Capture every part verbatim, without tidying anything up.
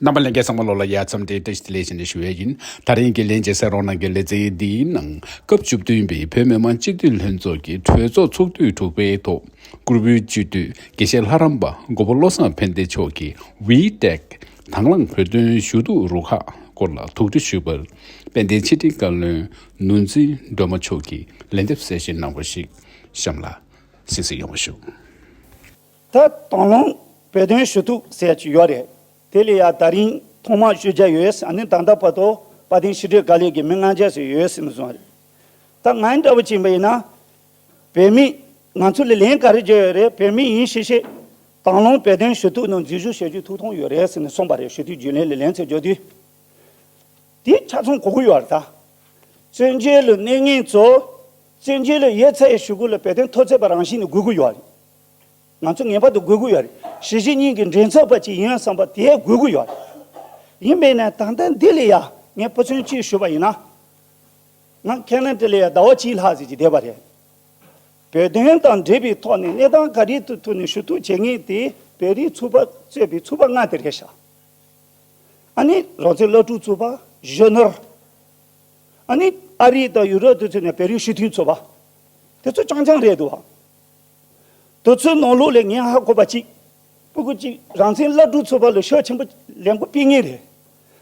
རྣམ་པ་ལྷན་རྒྱས་ཚང་མ་ལོ་ལ་ཡ་འཚམས་འདྲི་བཀྲ་ཤིས་བདེ་ལེགས་ཞེས་ནས་ཞུ་ཡས་ཡིན། ད་རིང་གི་ལན་གྱི་གསན་རོགས་གནང་གི་ལེ་ཚན་འདིའི་ནང་སྐབས་བཅུ་བདུན་པའི་བོད་མི་མང་སྤྱི་འཐུས་ལྷན་ཚོགས་ཀྱི་གྲོས་ཚོགས་ཚོགས་དུས་དྲུག་པའི་ཐོག་སྐུ་པར་སྤྱི་འཐུས་དགེ་བཤེས་ལྷ་རམས་པ་མགོན་པོ་བློ་བཟང་ཕན་བདེ་མཆོག་གིས་ཝི་ཊེག་དང་བླངས་བོད་དོན་ཞུ་གཏུག་རུ་ཁག་སྐོར་ལ་དོགས་འདྲི་ཞུས་པར། དཔལ་ལྡན་ཕྱི་དྲིལ་བཀའ་བློན་ནོར་འཛིན་སྒྲོལ་མ་མཆོག་གིས་ལན་འདེབས་གསལ་བཤད་གནང་བ་ཞིག་གཤམ་ལ་གསན་གཟིགས་ཡོང་བ་ཞུ། ད་དང་བླངས་བོད་དོན་ཞུ་གཏུག་ཟེར་གྱི་ཡོད་རེད། དེ་ལ་ཡ་ད་རིང་ཐོག་མར་ཞུ་རྒྱུ་ཡོད། ཨ་ནི་ད་ལྟ་བར་དུ་དཔལ་ལྡན་ཕྱི་དྲིལ་བཀའ་བློན་གྱི་མི་ལྔ་བརྒྱ་ཙམ་ཡོད་ཟེར་ནས་གསུངས་པ་རེད། ད་ང་འདྲ་བོ་ཅིག་ཡིན་པ་ཡིན་ན། བོད་མི་ང་ཚོ་ལ་ལན་ག་རེ་བརྗོད་ཡོད་རེད། བོད་མི་ཡིན་ཤེས་ཤེས་དང་བླངས་བོད་དོན་ཞུ་གཏུག་ནང་འཛུལ་ཞུགས་བྱེད་རྒྱུའི་ཐུགས་ཐོག་ཡོད་རེད་ཟེར་ནས་གསུངས་པ་རེད། ཞུ་གཏུག་རྒྱུན་ལས་ལ་ལན་ཚིག་བརྗོད་དུས། དེ་ཆ་ཚང་གོ་གི་ཡོད་རེད་ད། བཙན་བྱོལ་ལ་གནས་ངེས་ཚོ། བཙན་བྱོལ་ལ་ཡོད་ཚད་ཞུ་གི་ལ་བོད་དོན་ཐོབ་ཚད་པ་རང་བཞིན་ནས་དགོས་ཀྱི་ཡོད་རེད། ང་ཚོ་ངེས་པར་དུ་དགོས་ཀྱི་ཡོད་རེད། གཞིས་བྱེས་གཉིས་ཀྱི་མགྲིན་ཚབ་པ་ཅིག་ཡིན་བསམ་པ་དེ་དགོས་ཀྱི་ཡོད་རེད། ཡིན་པས་ན་ད་ལྟ་འདི་ལ་ཡ་ངས་དཔེ་མཚོན་གཅིག་ཞུས་པ་ཡིན་ན། ང་ཁེ་ན་ཌ་ལ་ཡ་ཟླ་བ་གཅིག་ལྷག་ཙམ་ཅིག་བསྡད་པ་རེད། བོད་དོན་དང་འབྲེལ་བའི་ཐོག་ནས་གནས་སྟངས་ག་རེ་ཐུག་ཐུག་ནས་ཞུ་གཏུག་བྱེད་མཁན་དེ་བོད་རིགས་ཚོགས་པ་གཙོས་པའི་ཚོགས་པ་ལྔ་དེ་རེད་ཤག་ཨ་ནི་རང་བཙན་སློབ་ཕྲུག་ཚོགས་པ། གཞོན་ནུ། ཨ་ནི་ཨ་རི་དང་ཡུ་རོབ་དེ་ཚོ་ནས་བོད་རིགས་སྤྱི་མཐུན་ཚོགས་པ། དེ་ཚོ་རྐྱང་རྐྱང་རེད་འདུག་བ། དེ་ཚོའི་ནང་ལོགས་ལ་ངས་ཧ་གོ་བ་གཅིག་སྤུ་གུ་གཅིག་རང་བཙན་སློབ་ཕྲུག་ཚོགས་པ་ལ་ཤུགས་ཆེན་པོ་ལས་འགུལ་སྤེལ་མཁན་རེད།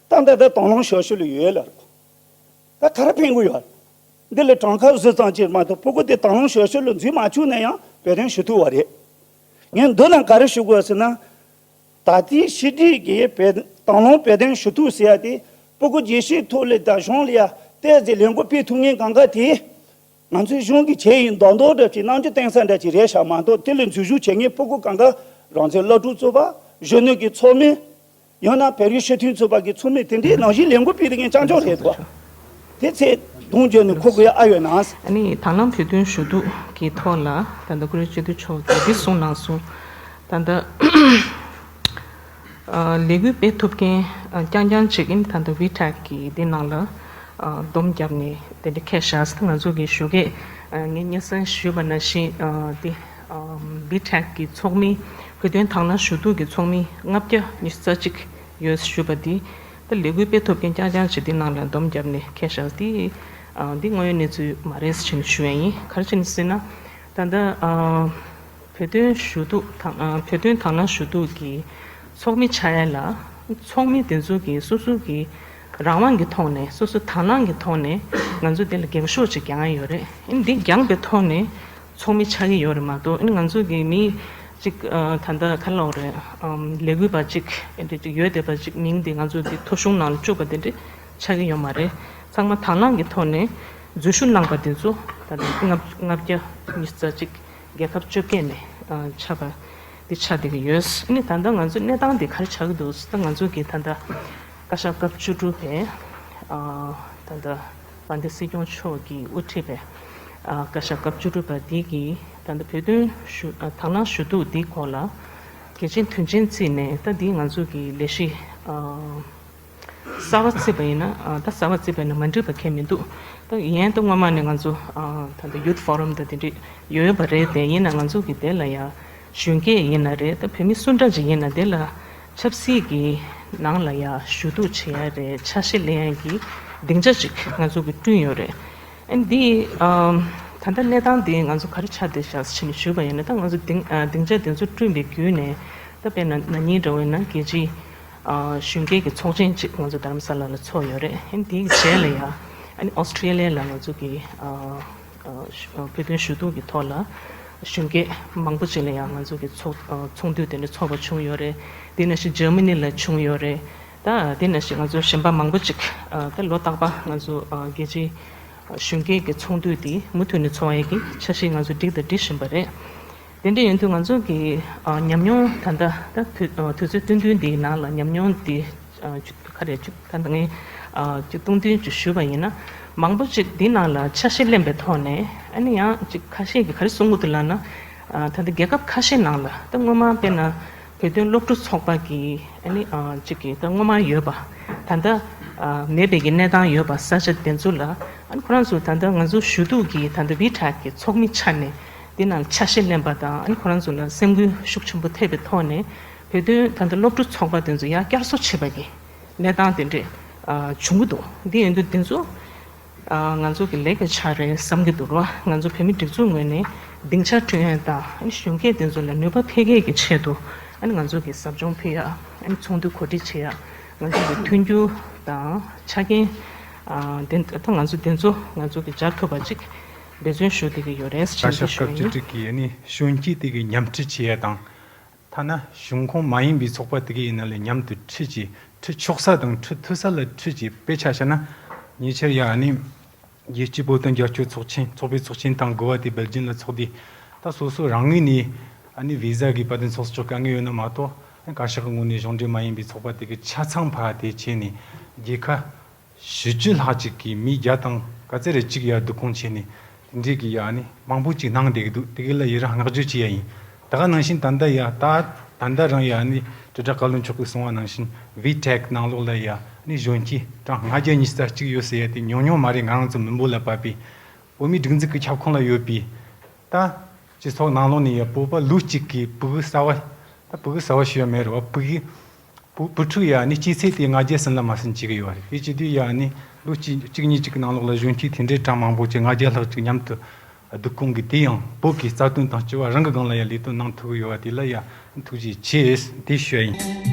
ད་ལྟ་ད་དང་བླངས་ཞབས་ཞུ་ལ་ཡོད་ལ། ད་ག་རེ་ཕན་གི་ཡོད། འདི་ལ་གྲངས་ཀ་བཟོ་ཙམ་ཅིག་མ་གཏོགས་སྤུ་གུ་དེ་དང་བླངས་ཞབས་ཞུ་ལ་འཛུལ་མ་བཅུག་ན་ཡང་བོད་དོན་ཞུ་ཐུབ་པ་རེད། ངས་འདི་ན་ག་རེ་ཞུ་དགོས་ཟེར་ན། ད་ལྟའི་ཕྱི་དྲིལ་གྱི་བོད་དང་བླངས་བོད་དོན་ཞུ་གཏུག་ཟེར་ཡ་དེ་སྤུ་གུ་རྒྱལ་སྤྱིའི་ཐོག་ལ་དང་གཞུང་ལ་ཡ་ཏོག་ཙམ་ལས་འགུལ་སྤེལ་ཐུབ་མཁན་གང་ག་དེ། ང་ཚོའི་གཞུང་གིས་བྱས་ཡིན་མདོག་མདོག་འདྲ་ཅིག་རྣམ་འགྱུར་བསྟན་ས་འདྲ་ཅིག་རེད་ཤག་མ་གཏོགས་དེ་ལ་འཛུལ་ཞུགས་བྱེད་མཁན་སྤུ་གུ་གང་ག་རང་བཙན་སློབ་ཕྲུག་ཚོགས་པ། གཞོན་ནུ་གི་ཚོགས་མི། ཡང་ན་བོད་རིགས་སྤྱི་མཐུན་ཚོགས་པ་གི་ཚོགས་མི་དེ་འདྲའི་ནང་བཞིན་ལས་འགུལ་སྤེལ་དེ་ངས་ཅང་ཅོག་རེད་འདུག་དེ་ཚེ་གདོང་བརྗོད་ནས་ཁོ་དགོས་ཨ་ཡོད་ན། ཨ་ནི་དང་བླངས་བོད་དོན་ཞུ་གཏུག་གི་ཐོག་ལ་ད་ལྟ་ཀུ་རེ་སྤྱི་འཐུས་མཆོག་གིས་འདི་གསུངས་གནང་སོང་། ད་ལྟ་ཨ་ལས་འགུལ་སྤེལ་ཐུབ་མཁན་ཨ་རྐྱང་རྐྱང་ཅིག་ཨིན། ད་ལྟ་ཝི་ཊེག་གི་འདི་ནང་ལ་ཨ་སྡོམ་བརྒྱབ་ནས་དེ་འདྲ་ཁྱེར་བཞག་ཟེར། ང་ཚོ་གི་ཞོགས་ཀས་ཨ་ངས་སྙན་སེང་ཞུས་པ་ནང་བཞིན་ཨ་འདི་ཝི་ཊེག་གི་ཚོགས་མི་བོད་དོན་དང་བླངས་ཞུ་གཏུག་གི་ཚོགས་མི་ལྔ་བརྒྱ་ཉི་ཤུ་རྩ་གཅིག་ཡོད་ཞུས་པ་འདི། ད་ལས་འགུལ་སྤེལ་ཐུབ་མཁན་རྐྱང་རྐྱང་ཅིག་འདི་ནང་ལ་སྡོམ་བརྒྱབ་ནས་ཁྱེར་བཞག་འདི་ཨ་འདི་དངོས་ཡོད་གནས་ཚུལ་མ་རེད་ཟེར་ནས་ཞུ་ཡ་ཡིན། ག་རེ་བྱས་ནས་ཟེར་ན། ད་ལྟ་ཨ་བོད་དོན་ཞུ་གཏུག་དང་ཨ་བོད་དོན་དང་བླངས་ཞུ་གཏུག་གི་ཚོགས་མི་ཆགས་ཡ་ལ་ཚོགས་མི་དེ་ཚོ་གི་སོ་སོ་གི་རང་དབང་གི་ཐོག་ནས་སོ་སོ་དང་བླངས་ཀྱི་ཐོག་ནས་ང་ཚོ་འདི་ལ་འགེངས་ཤོག་ཅིག་རྒྱག་ཡ་ཡོད་རེད། ཨ་ནི་འདི་རྒྱག་པའི་ཐོག་ནས་ཚོགས་མི་ཆགས་ཀྱི་ཡོད་རེད་མ་གཏོགས། ཨ་ནི་ང་ཚོ་གི་མི་གཅིག་ཨ་ད་ལྟ་ག་ལབ་དགོས་རེད། ཨམ་ལས་འགུལ་པ་གཅིག་ཨ་འདྲ་གཅིག་ཡོད་བསྡད་པ་གཅིག་མིང་འདི་ང་ཚོ་འདི་ཐོ་གཞུང་ནང་ལ་བཅུག་པ་དེ་འདྲ་ཆགས་ཀྱི་ཡོད་མ་རེད། ཚང་མ་དང་བླངས་ཀྱི་ཐོག་ནས་འཛུལ་ཞུགས་གནང་པ་དེ་ཚོ་ད་ལྟ་ལྔ་ལྔ་བརྒྱ་ཉི་ཤུ་རྩ་གཅིག་རྒྱལ་ཁབ་བཅོ་བརྒྱད་ནས་ཨ་ཆགས་པ་འདི་ཆགས་བསྡད་ཀྱི་ཡོད། ཨ་ནི་ད་ལྟ་ང་ཚོ་གནས་སྟངས་འདི་ག་རེ་ཆགས་ཀྱི་འདུག་ཟེར་ན། ང་ཚོ་གི་ད་ལྟ་བཀའ་ཤག་སྐབས་བཅུ་དྲུག་པའི་ཨ་ད་ལྟ་དཔལ་ལྡན་སྲིད་སྐྱོང་མཆོག་གིས་དབུ་ཁྲིད་པའི་ཨ་བཀའ་ཤག་སྐབས་བཅུ་དྲུག་པ་འདི་གིས་ད་ལྟ་བོད་དོན་ཞུ་ཨ་དང་བླངས་ཞུ་གཏུག་འདིའི་སྐོར་ལ་གལ་ཆེན་དོན་ཆེན་བརྩིས་ནས། ད་འདི་ང་ཚོ་གི་ལས་གཞི་ཨ་གསར་བ་བརྩིས་པ་ཡིན་ན། ཨ་ད་གསར་བ་བརྩིས་པ་ཡིན་ན་མ་འགྲིག་པ་གང་ཡང་མི་འདུག་ད་ཡིན་ཡང་ད་སྔོན་མ་ནས་ང་ཚོ་ཨ་ད་ལྟ་ཡུཐ་ཕོ་རམ་དང་དེ་འདྲ་ཡོད་པ་རེད་དེ། ཡིན་ན་ང་ཚོ་གི་དེ་ལ་ཡ་གཞོན་སྐྱེས་ཡིན་ན་རེད། ད་བོད་མི་སུ་འདྲ་ཅིག་ཡིན་ན་དེ་ལ་ཆབ་སྲིད་ཀྱི་ནང་ལ་ཡ་ཞུ་གཏུག་བྱེད་ཡ་རེད། ཆ་ཤས་ལེན་ཡ་གི་སྡིངས་ཆ་ཅིག་ང་ཚོ་གི་བསྐྲུན་ཡོད་རེད། ཨ་འདི་ཨམ་ད་ལྟ་གནས་སྟངས་འདི་ང་ཚོ་ག་རེ་ཆགས་བསྡད་བཞག་ཟེར་ནས་ཞུས་པ་ཡིན་ན། ད་ང་ཚོ་སྡིངས་ཨ་སྡིངས་ཆ་འདི་ཚོ་བསྐྲུན་པའི་བརྒྱུད་ནས་ད་དཔེར་ན་ན་ནིང་འདྲ་བོ་ཡིན་ན་རྒྱལ་སྤྱིའི་ཨ་གཞོན་སྐྱེས་ཀྱི་ཚོགས་ཆེན་ཅིག་ང་ཚོ་རྡ་རམ་ས་ལ་ལ་ཚོགས་ཡོད་རེད། ཨ་ནི་དེའི་རྗེས་ལ་ཡ་ཨ་ནི་ཨོ་སི་ཀྲི་ལི་ཡ་ལ་ང་ཚོ་གི་ཨ་ཨ་བོད་དོན་ཞུ་གཏུག་གི་ཐོག་ལ་གཞོན་སྐྱེས་མང་པོ་ཅིག་ལ་ཡ་ང་ཚོ་གི་ཚོགས་ཨ་ཚོགས་འདུ་དེ་འདྲ་ཚོགས་པ་བྱུང་ཡོད་རེད། དེ་ནང་བཞིན་འཇར་མ་ནི་ལ་བྱུང་ཡོད་རེད། ད་དེ་ནང་བཞིན་ང་ཚོ་གཞན་པ་མང་པོ་ཅིག་ཨ་ད་ལོ་རྟག་པར་ང་ཚོ་ཨ་རྒྱལ་སྤྱིའི་གཞོན་སྐྱེས་ཀྱི་ཚོགས་འདུ་དེ་མུ་མཐུད་ནས་ཚོགས་ཡས་ཀྱི་འཆར་གཞི་ང་ཚོ་སྒྲིག་དང་སྒྲིག་བཞིན་པ་རེད། དེ་འདྲ་ཡིན་དུས་ང་ཚོ་གི་ཨ་ཉམས་མྱོང་ད་ལྟ་ད་དུས་ཨ་དུས་ཚོད་བསྟུན་བསྟུན་འདིའི་ནང་ལ་ཉམས་མྱོང་འདི་ཨ་ཅིག་ག་རེ་ཅིག་ད་ལྟ་ངས་ཨ་ཅིག་སྟོང་བསྟུན་ཅིག་ཞུས་པ་ཡིན་ན། མང་པོ་ཅིག་འདི་ནང་ལ་ཆ་ཤས་ལེན་པའི་ཐོག་ནས། ཨ་ནི་ཡང་ཅིག་ཁ་ཤས་ཀྱིས་ག་རེ་གསུང་གི་འདུག་ལབ་ན། ཨ་ད་ལྟ་རྒྱལ་ཁབ་ཁ་ཤས་ནང་ལ་ད་སྔོན་མ་དཔེར་ན་བོད་དོན་སློབ་ཕྲུག་ཚོགས་པ་གི་ཨ་ནི་ཨ་ཅིག་གི་ད་སྔོན་མ་ཡོད་པ། ད་ལྟ་ཨ་མེད་པའི་གི་གནས་སྟངས་ཡོད་པ་ས་ཆ་དེ་ཚོ་ལ། ཨ་ནི་ཁོ་རང་ཚོ་ད་ལྟ་ང་ཚོ་ཞུ་གཏུག་གི་ད་ལྟ་ཝི་ཊེག་གི་ཚོགས་མི་ཆགས་ནས་འདི་ནང་ཆ་ཤས་ལེན་པ་དང་། ཨ་ནི་ཁོ་རང་ཚོ་ལ་སེམས་འགུལ་ཤུགས་ཆེན་པོ་ཐེབས་པའི་ཐོག་ནས་ བོད་དོན་ད་ལྟ་སློབ་ཕྲུག་ཚོགས་པ་དེ་ཚོ་ཡང་བསྐྱར་གསོ་བྱེད་པ་གི་གནས་སྟངས་དེ་འདྲས་ཨ་བྱུང་གི་འདུག་འདི་ཡིན་དུས་དེ་ཚོ་ཨ་ང་ཚོ་གི་ལས་ཀ་ཆགས་རེད་བསམ་གྱི་འདུག་རོ། ང་ཚོ་བོད་མི་སྒྲིག་འཛུགས་ངོས་ནས་སྡིངས་ཆ་བསྐྲུན་ཡ་དང་ཨ་ནི་གཞོན་སྐྱེས་དེ་ཚོ་ལ་ནུས་པ་འཕེལ་རྒྱས་ཀྱི་ཆེད་དུ་ཨ་ནི་ང་ཚོ་གི་ཟབ་སྦྱོང་ཕུལ་ཡ། ཨ་ནི་ཚོགས་འདུ་གོ་སྒྲིག་བྱེད་ཡ། ང་ཚོ་གི་མཐུན་འགྱུར་དང་ཆ་རྐྱེན་ཨ་དེ་ད་ང་ཚོ་དེ་ཚོ་ང་ཚོ་གི་སྦྱར་ཐུབ་པ་ཅིག་འབད་བརྩོན་ཞུ་བསྡད་ཀྱི་ཡོད་རེད་བཀའ་ཞེས་ཤག་ཞུ་ཡ་སྐབས་ཅིག་ཡིན། ཅིག་གི་ཨ་ནི་གཞོན་སྐྱེས་དེ་གི་མཉམ་ཁྲིད་བྱེད་ཡ་དང་། ཐ་ན་གཞུང་ཁོངས་མ་ཡིན་པའི་ཚོགས་པ་དེ་གའི་ཡིན་ན་ལས་མཉམ་དུ་ཁྲིད་ཀྱིས་ཁྲིད་ཆོག་ས་དང་ཁྲིད་ཐུབ་ས་ལ་ཁྲིད་ཀྱིས། དཔེ་ཆ་བཞག་ན་ཉེ་ཆར་ཡ་ཨ་ནི་རྒྱལ་སྤྱིའི་བོད་དོན་རྒྱབ་སྐྱོར་ཚོགས་ཆེན་ཚོགས་པའི་ཚོགས་ཆེན་དང་དགུ་བ་དེ་སྦེལ་ཇམ་ལ་ཚོགས་དུས། ད་སོ་སོ་རང་ངོས་ནས་ཨ་ནི་བི་ཟ་གི་བར་དོན་ཚོགས་གཙོ་དཀའ་ངལ་ཡོད་ན་མ་གཏོགས། བཀའ་ཤག་གི་ངོས་ནས་གཞུང་འབྲེལ་མ་ཡིན་པའི་ཚོགས་པ་དེ་གའི་ཆ་ཚང་ཕར་དེ་བྱས་ནས་རྒྱལ་ཁབ་བཞི་བཅུ་ལྷག་ཅིག་གིས་མི་བརྒྱ་དང་ག་ཚད་རེ་གཅིག་ཡ་བསྡུ་སྐོང་བྱས་ནས་དེ་འདྲས་ཀྱི་ཡ་ནི་མང་པོ་ཅིག་གནང་བསྡད་ཀྱི་འདུག་དེ་ག་ལ་ཡི་རང་བསྔགས་བརྗོད་བྱེད་ཡ་ཡིན། ད་ག་ནང་བཞིན་ད་ལྟ་ཡ་ད་ད་ལྟ་རང་ཡ་ནི་དྲིལ་བསྒྲགས་བཀའ་བློན་མཆོག་གིས་གསུངས་པ་ནང་བཞིན་ཝི་ཊེག་ནང་ལོགས་ལ་ཡ་ནི་གཞོན་སྐྱེས་གྲངས་ལྔ་བརྒྱ་ཉི་ཤུ་རྩ་གཅིག་ཡོད་ཟེར་ཡ་དེ་ཉུང་ཉུང་མ་རེད། ང་རང་ཚོ་མི་འབོར་ལ་བབས་པའི་བོད་མིའི་སྒྲིག་འཛུགས་ཀྱི་ཁྱབ་ཁོངས་ལ་ཡོད་པའི་ད་སྤྱི་ཚོགས་ནང་ལོགས་ནས་ཡ་བོད་པ་ལོ་གཅིག་གི་ཕྲུ་གུ་གསར་བ། ད་ཕྲུ་གུ་གསར་བ་ཞུ་ཡ་མེད་རེད་བ། ཕྲུ་གུ་བུ་བུ་ཕྲུག་ཡ་ནི་སྐྱེས་ཚེས་དེ་ལྔ་བརྒྱ་ཟིན་ལ་མ་ཟིན་བྱེད་ཀྱི་ཡོད་རེད། དེ་བྱེད་དུས་ཡ་ནི་ལོ་གཅིག་གཅིག་གཉིས་གཅིག་གི་ནང་ལོགས་ལ་གཞོན་སྐྱེས་དེ་འདྲའི་གྲངས་མང་པོ་ཅིག་ལྔ་བརྒྱ་ལྷག་ཅིག་མཉམ་དུ་བསྡུ་སྐོང་གིས། དེ་ཡང་བོད་ཀྱི་རྩ་དོན་དང་སྤྱི་པ་རང་གི་སྒང་ལ་ཡ་ལས་དོན་གནང་ཐུབ་ཀྱི་ཡོད་པ་དེ་ལ་ཡ་ཐུགས་རྗེ་ཆེ་དེ་ཞུ་ཡ་ཡིན།